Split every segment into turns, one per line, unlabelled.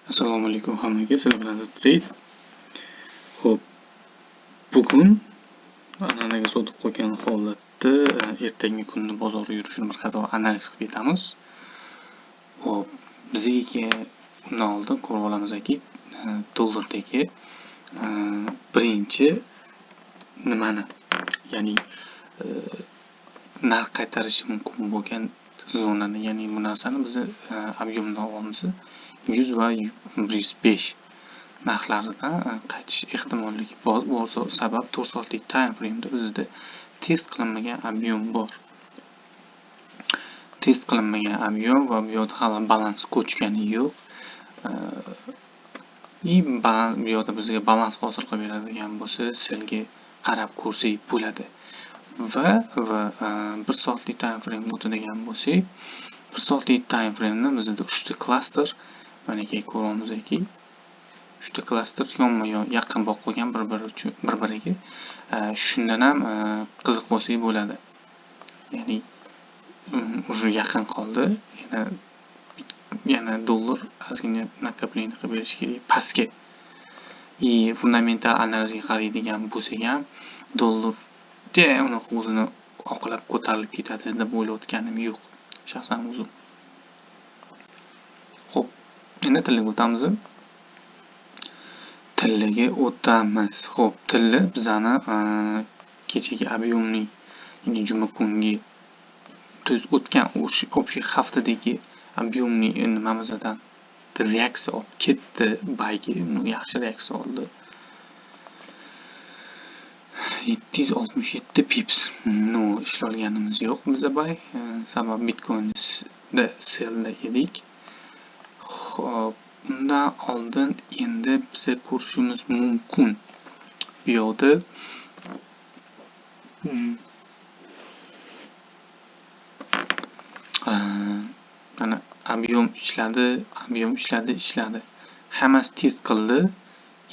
Assalomu alaykum hammaga, sizlar bilan Trade. Xo'p, bugun an'anaga sodiq qolgan holatda ertangi kunni bozor yurishini bir qator analiz qilib ketamiz. Xo'p, bizga undan oldin ko'rib olamizki, dollardagi birinchi nimani, ya'ni narx qaytarishi mumkin bo'lgan zonani, ya'ni bu narsani biz объем dan olamiz. 100 va 105 narxlaridan qaytish ehtimolligi bor. Sabab 4 soatlik time frame'da bizda test qilinmagan объем bor. Test qilinmagan объем va bu yoqda hali balans ko'chgani yo'q. И bu yoqda bizga balans hosil qilib beradigan bo'lsa, sellga qarab ko'rsak bo'ladi. Va 1 soatlik time frame o'tadigan bo'lsak, 1 soatlik time frame'da bizda 3 ta klaster, manaki ko'ramizki, 3 ta klaster yonma-yon yaqin bo'lib qolgan bir-biri uchun bir-biriga. Shundan ham qiziq bo'lsak bo'ladi. Ya'ni уже yaqin qoldi. Yana dollar ozgina накопление qilib berishi kerak pastga. И fundamental analizga qaraydigan bo'lsak ham, dollar unaqa o'zini oqlab ko'tarilib ketadi deb o'ylayotganim yo'q shaxsan o'zim. Xo'p, endi tillaga o'tamiz. Tillaga o'tamiz. Xo'p, tilla bizani kechagi объемli, ya'ni juma kungi, то есть o'tgan общий haftadagi объемный nimamizdan reaksiya olib ketdi buyga, yaxshi reaksiya oldi. 767 pips. Но, ishlolganimiz yo'q biza buy. Sabab Bitcoin'da sellda edik. Xo'p, undan oldin endi biza ko'rishimiz mumkin. Bu yoqda mana объем ishladi, объем ishladi, ishladi. Hammasi test qildi.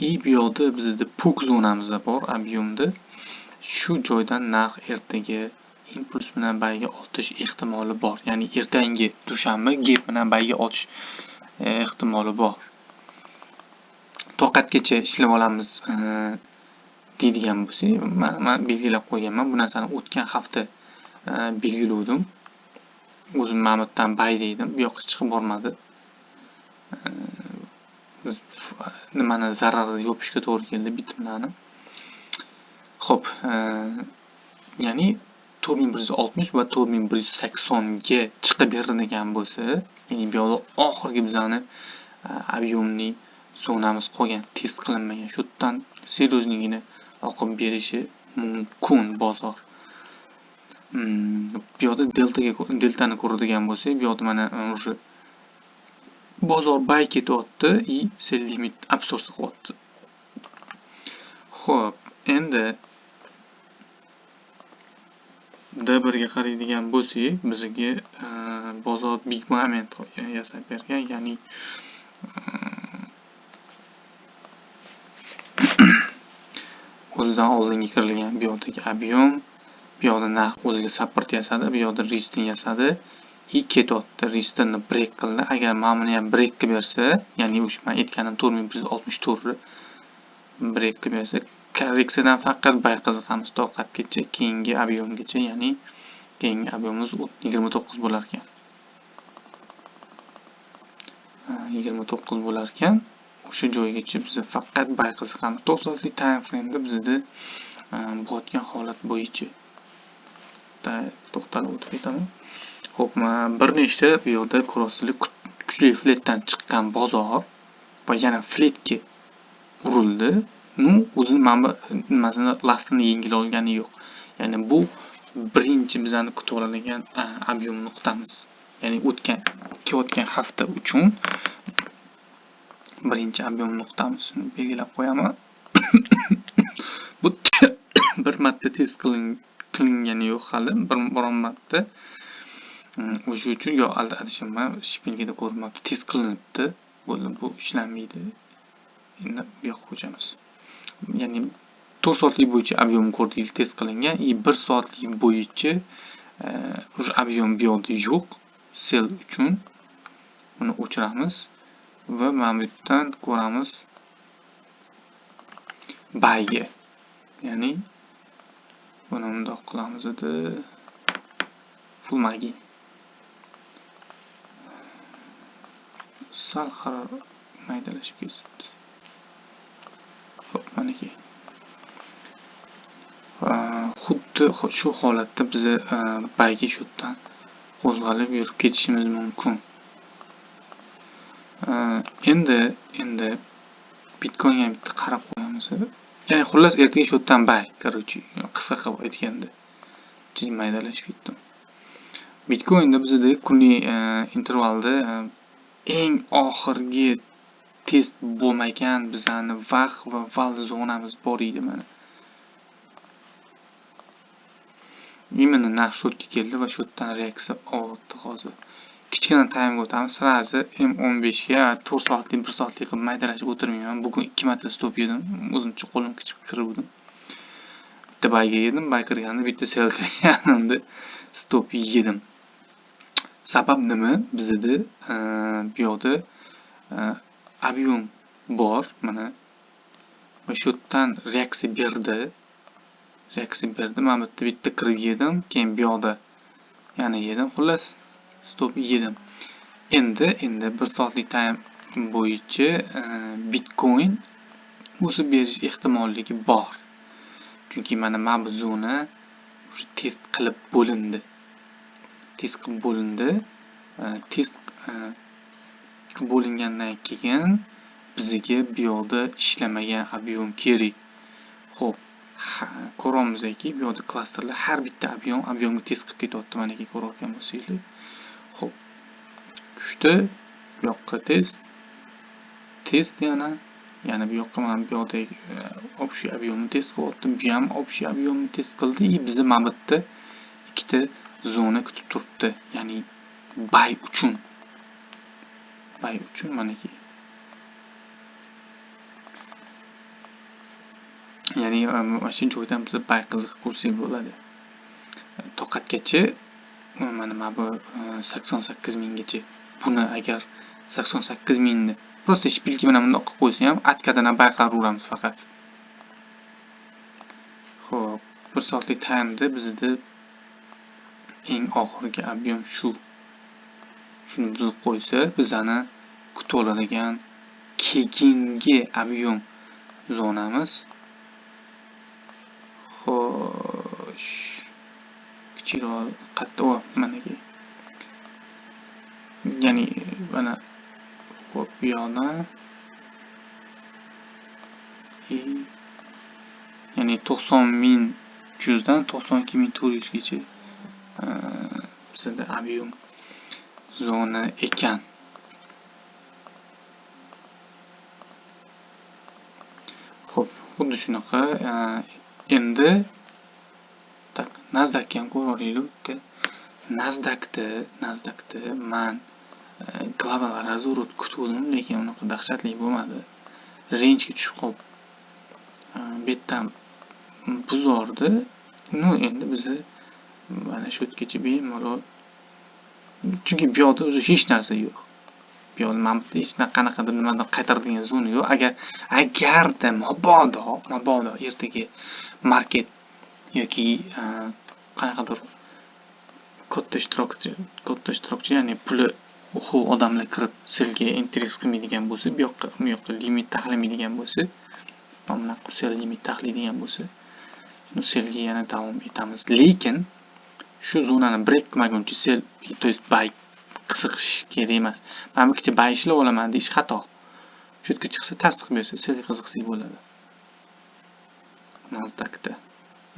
И bu yoqda bizda POC zonamizda bor объем da. Shu joydan narx ertaga impuls bilan buyga otish ehtimoli bor. Ya'ni ertangi dushanba gap bilan buyga otish ehtimoli bor. Toqatgacha ishlab olamiz deydigan bo'lsak, man belgilab qo'yganman. Bu narsani o'tgan hafta belgilovdim. O'zim mana bu yerdan buy dedim. Bu yoqqa chiqib bormadi. Nimani zararni yopishga to'g'ri keldi bitimlarni. Xo'p, ya'ni 4160 va 4180 ga chiqib beradigan bo'lsa, ya'ni bu yoqda oxirgi bizani объемный zonamiz qolgan, test qilinmagan. Shu yerdan серьезный gina oqib berishi mumkin bozor. Bu yoqda deltaga, deltani ko'radigan bo'lsak, bu yoqda mana уже bozor buy ketyapti и sell limit absorpsiya qilyapti. Xo'p, endi D1 ga qaraydigan bo'lsak, bizga bozor big moment yasab bergan, ya'ni o'zidan oldingi kirilgan bu yoqdagi объем, bu yoqda narx o'ziga support yasadi, bu yoqda resistance yasadi и ketyapti. Resistance break qildi. Agar mana buni ham break qilib bersa, ya'ni o'sha men aytganim 4164 break qilib bersa, korreksiyadan faqat buy qiziqamiz toqatgacha, keyingi объем gacha, ya'ni keyingi объем imiz 29 bo'lar ekan. 29 bo'lar ekan. O'sha joygacha biz faqat buy qiziqamiz. 4 soatlik time frame'da bizda bo'layotgan holat bo'yicha to'xtalib o'tib ketaman. Xo'p, bir nechta bu yoqda crosslik kuchli fletdan chiqqan bozor va yana fletga urildi. Ну, o'zini mana bu nimasini lastini yengil olgani yo'q. Ya'ni bu birinchi bizani kutib oladigan объем nuqtamiz. Ya'ni o'tgan kelayotgan hafta uchun birinchi объем nuqtamiz belgilab qo'yaman. Bu bir marta test qilingani yo'q hali, biron marta. O'sha uchun yo adashimman, shpilgada ko'rinmabdi, test qilinibdi. Bo'ldi, bu ishlanmaydi. Endi bu yoqqa ko'chamiz. Ya'ni 4 soatlik bo'yicha объем ko'rdik, test qilingan и 1 soatlik bo'yicha уже объем bu yoqda yo'q sell uchun. Buni o'chiramiz. Va mana bu yerdan ko'ramiz buyga. Ya'ni buni bundoq qilamiz edi. Full margin. Sal maydalashib ketibdi. Xo'p, manaki. Xuddi shu holatda biz buyga shu yerdan qo'zg'alib yurib ketishimiz mumkin. Endi Bitcoinga ham bitta qarab qo'yamiz. Ya'ni xullas ertaga shu yerdan buy, короче, qisqa qilib aytganda. Maydalashib ketdim. Bitcoinda bizda kunlik intervalda eng oxirgi test bo'lmagan bizani vaqt va val zonamiz bor edi mana. Именно narx shu yerga keldi va shu yerdan reaksiya olyapti hozir. Kichkina time'ga o'tamiz. Sразу M15 ga 4 soatlik, 1 soatlik qilib maydalashib o'tirmayman. Bugun 2 marta stop yedim. O'zimcha qo'lim kichib kiruvdim. Bitta buyga yedim, buy kirganda bitta sell kirganimda stop yedim. Sabab nima? Bizda bu yoqda объем bor mana. Va shu yerdan reaksiya berdi. Reaksiya berdi. Mana bu yerda bitta kirib yedim, keyin bu yoqda yana yedim. Xullas stop yedim. Endi 1 soatlik time bo'yicha Bitcoin o'sib berish ehtimolligi bor. Chunki mana bu zona уже test qilib bo'lindi. Test qilib bo'lindi. Test qilib bo'lingandan keyin bizga bu yoqda ishlamagan объем kerak. Xo'p, ko'ramizki, bu yoqda klasterlar har bitta объемga test qilib ketyapti. Manaki ko'rayotgan bo'lsanglar. Xo'p, tushdi, bu yoqqa test, test yana bu yoqqa mana bu yoqdagi общий объемni test qilyapti. Bu ham общий объемni test qildi. И bizni mana bu yerda ikkita zona kutib turibdi. Ya'ni buy uchun. Buy uchun manaki. Ya'ni mana shu joydan biz buy qiziq ko'rsak bo'ladi. Toqatgacha mana bu 88 minggacha. Buni agar 88 mingni просто shpilki bilan bundoq qilib qo'ysa ham atkadana buy qilaveramiz faqat. Xo'p, 1 soatlik time'da bizda eng oxirgi объем shu. Shuni buzib qo'ysa, bizani kutib oladigan keyingi объем zonamiz. Xo'sh, kichikroq qattiq manaki. Ya'ni mana xo'p, bu yoqdan ya'ni 90 300 dan 92 400 gacha bizda объем zona ekan. Xo'p, xuddi shunaqa. Endi tak Nasdaqni ham ko'raylik bitta. Nasdaqda men global razворот kutgandim, lekin unaqa dahshatli bo'lmadi. Range'ga tushib qolib, bu yerdan buzordi. Ну, endi bizni mana shu yergacha bemalol, chunki bu yoqda уже hech narsa yo'q. Bu yoqda mana bu hech qanaqadir nimadan qaytaradigan zona yo'q. Agarda mabodo ertaga market yoki qanaqadir katta ishtirokchi, ya'ni puli o'quv odamlar kirib sellga interes qilmaydigan bo'lsa, bu yoqqa limit taxlamaydigan bo'lsa, mana bunaqa sell limit taxlaydigan bo'lsa, sellga yana davom etamiz. Lekin shu zonani break qilmaguncha sell, to есть buy qiziqish kerak emas. Mana bu yerga buy ishlab olaman deyish xato. Shu yerga chiqsa tasdiq bersa sellga qiziqsak bo'ladi. Nasdaqda.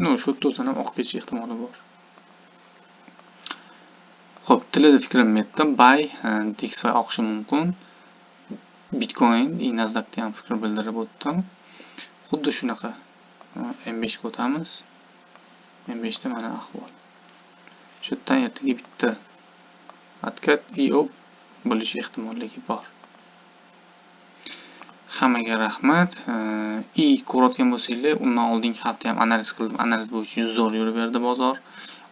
Ну, shu yerda o'zini ham oqib ketish ehtimoli bor. Xo'p, tilida fikrimni aytdim. Buy, DXY oqishi mumkin. Bitcoin, Nasdaqda ham fikr bildirib o'tdim. Xuddi shunaqa. M5 ga o'tamiz. M5 da mana ahvol. Shu yerdan ertaga bitta atkat IO bo'lishi ehtimolligi bor. Hammaga rahmat. Ko'rayotgan bo'lsanglar, undan oldingi hafta ham analiz qildim. Analiz bo'yicha zo'r yurib berdi bozor.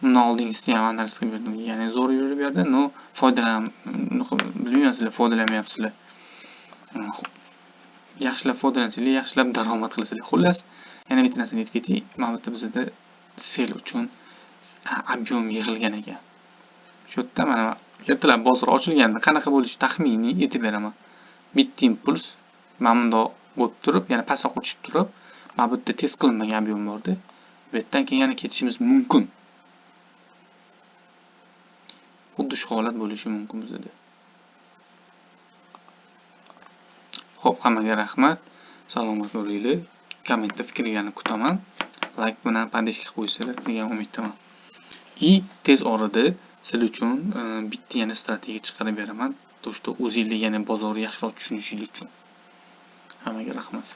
Undan oldingisida ham analiz qilib berdim. Ya'ni zo'r yurib berdi. No, foydalan, bilmayman, sizlar foydalanmayapsizlar. Yaxshilab foydalansanglar, yaxshilab daromad qilasizlar. Xullas, yana bitta narsani aytib ketay. Mana bu yerda bizada sell uchun объем yig'ilgan ekan. Shu yerda mana ertalab bozor ochilganda qanaqa bo'lishi taxminiy aytib beraman. Bitta impuls mana bundoq bo'lib turib, yana pastroqqa tushib turib, mana bu yerda test qilinmagan объем borda. Bu yerdan keyin yana ketishimiz mumkin. Xuddi shu holat bo'lishi mumkin bizada. Xo'p, hammaga rahmat. Salomat bo'linglar. Kommentda fikrlaringlarni kutaman. Like bilan поддержка qo'ysanglar degan umiddaman. И tez orada sizlar uchun bitta yana strategiya chiqarib beraman. То, что o'zinglar yana bozorni yaxshiroq tushunishinglar uchun. Hammaga rahmat.